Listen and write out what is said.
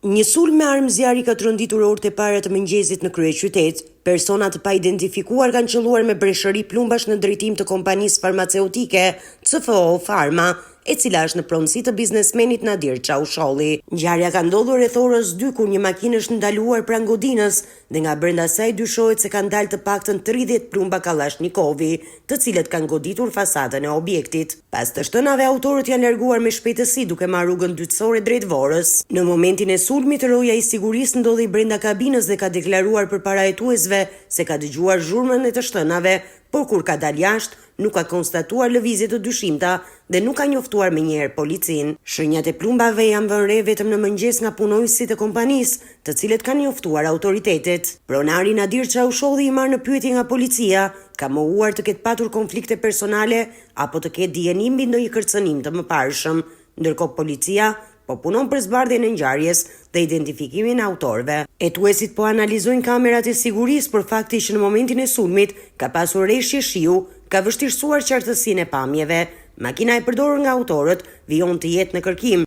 Një sulm me armë zjarri ka tronditur orët e para të mëngjesit në kryeqytet. Persona të paidentifikuar kanë qëlluar me breshëri plumbash në drejtim të kompanisë farmaceutike CFO Pharma, e cila është në pronësi të biznesmenit Nadir Çausholli. Ngjarja ka ndodhur rreth orës 2 kur një makinë është ndaluar pranë godinës dhe nga brenda saj dyshohet se kanë dalë të paktën 30 plumba kallashnikovi, të cilët kanë goditur fasadën e objektit. Pas të shtënave, autorët janë larguar me shpejtësi duke marrë rrugën dytësore drejt Vorës. Në momentin e sulmit, roja i sigurisë ndodhej brenda kabinës dhe ka deklaruar përpara hetuesve se ka dëgjuar zhurmën e të shtënave, por kur ka dalë jashtë, nuk ka konstatuar lëvizje të dyshimta dhe nuk ka njoftuar menjëherë policinë. Shenjat e plumbave janë vënë re vetëm në mëngjes nga punonjësit e kompanisë, të cilët kanë njoftuar autoritetet. Pronari Nadir Çausholli i marrë në pyetje nga policia, ka mohuar të ketë patur konflikte personale apo të ketë dijeni mbi ndonjë kërcënim të mëparshëm. Ndërkohë policia po punon për zbardhjen e ngjarjes dhe identifikimin e autorëve. Hetuesit po analizojnë kamerat e sigurisë, por fakti që në momentin e sulmit ka pasur reshje shiu ka vështirësuar qartësinë e pamjeve. Makina e përdorur nga autorët vijon të jetë në kërkim.